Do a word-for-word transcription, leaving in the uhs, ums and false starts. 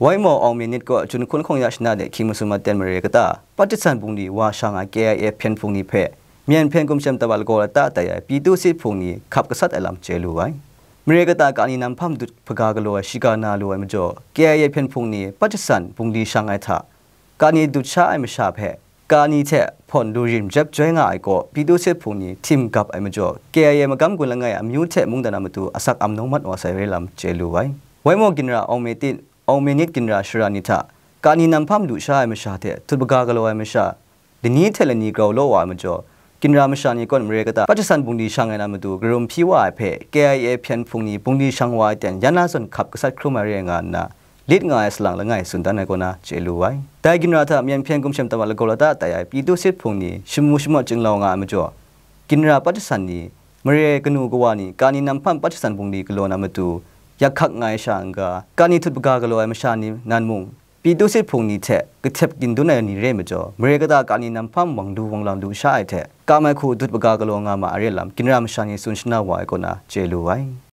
Waimaw Aung Min Nit kaw Jun hkun hkawng ya shana de hkying masum aten mare kata, Patistan bungli wa shang ai K I A hpyen hpung ni hpe, Myen hpyen gumshem tawa lagaw lata tai ai Pyi Tuk Sit hpung ni hkap gasat ai lam chye lu ai. Mare kata kani nam hpam dut hpaga galaw ai shiga na lu ai majaw, K I A hpyen hpung ni Patistan bungli shang ai hta, kani dut sha ai masha hpe, kani hte hpawn lu rim jep joi nga ai kaw, Pyi Tuk Sit hpung ni htim gap ai majaw, K I A magam gun langai amyu hte mungdan a matu asak am nawng mat wa sai re lam chye lu ai. Waimaw ginra Aung Min Tit, Aung Min Nit ginra shara ni hta, kani nam hpam lu sha ai masha hte, tut hpaga galaw ai masha, lani hte lani grau law wa ai majaw, ginra masha ni kaw mare kata Patistan bungli shang ai na matu karum hpyi wa ai hpe, K I A hpyen hpung ni bungli shang wa ai ten yan na zawn hkap gasat hkrum ai re nga nna, lit nga ai salang langai tsun dan ai kaw na chye lu ai. Dai ginra hta Myen hpyen gumshem tawa lagaw lata tai ai Pyi Tuk Sit hpung ni shamu shamawt chinglau nga ai majaw, ginra Patistan ni, mare kanu kawa ni, kani nam hpam Patistan bungli galaw na matu, yak hkak nga ai sha n-ga, kani tut hpaga galaw ai masha ni nan mung, Pyi Tuk Sit hpung ni hte kahtep gindan ai ni re majaw, mare kata kani nam hpam wang lu wang lam lu sha ai hte, kam ai hku dut hpaga galaw nga ma ai re lam, ginra masha ni tsun shana wa ai kaw na chye lu ai.